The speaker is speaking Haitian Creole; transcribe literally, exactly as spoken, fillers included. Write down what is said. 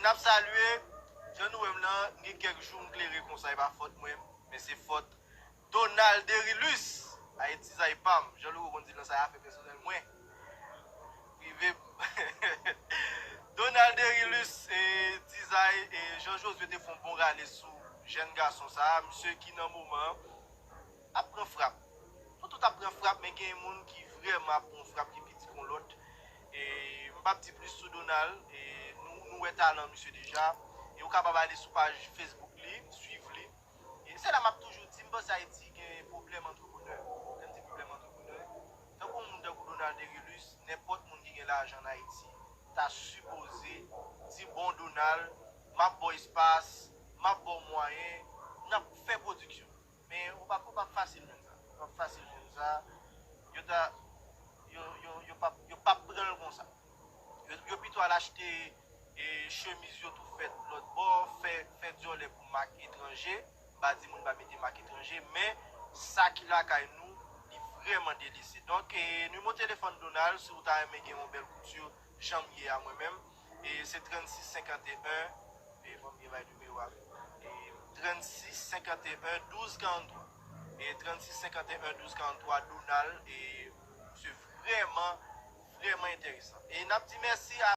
N ap salye, jan nou wè m lan, gen kèk jou m klere konsa, e pa fòt mwen, men se fòt Donald Derilus, Ayiti sa e pa m, jan nou konn di l nan sa afè pèsonèl mwen. Prive m. Donald Derilus, e, Tizay, e, Jean Josué te fè yon bon rale sou jèn gason sa a, misye ki nan moman an ap pran frap. Nou tout ap pran frap, men gen moun ki vrèman ap pran frap ki pi di kon lòt. E, m p ap di plis sou Donald, e, nou, nou wè talan misye deja. E ou kapab ale sou paj Facebook li, swiv li. E se la m ap toujou di, m panse Ayiti gen pwoblèm antreprenè. Lè m di pwoblèm antreprenè, tankou yon moun tankou Donald Derilus, nenpòt moun ki gen lajan an Ayiti, ta sipoze di bon Donald, m ap ba w espas, m ap ba w mwayen, n ap fè pwodiksyon. Men ou p ap, ou p ap fasil jwenn sa. Ou p ap fasil jwenn sa. Yo ta, yo, yo, yo p ap, yo p ap pran l konsa. Yo, yo pito al achte e chemiz yo tou fèt lòt bò, fè, fè dyòlè pou mak etranje. M pa di moun pa mete mak etranje, men sa ki lakay nou, li vrèman delese. Donk, e, nimewo telefòn Donald, si w ta renmen gen yon bèl kouti, jan m ye a mwen menm, e se trannsis senkanteyen, e ban m gen bay nimewo a, e trannsis senkanteyen douz karanntwa. E trannsis senkanteyen douz karanntwa, Donald, e se vrèman, vrèman enteresan. E n ap di mèsi a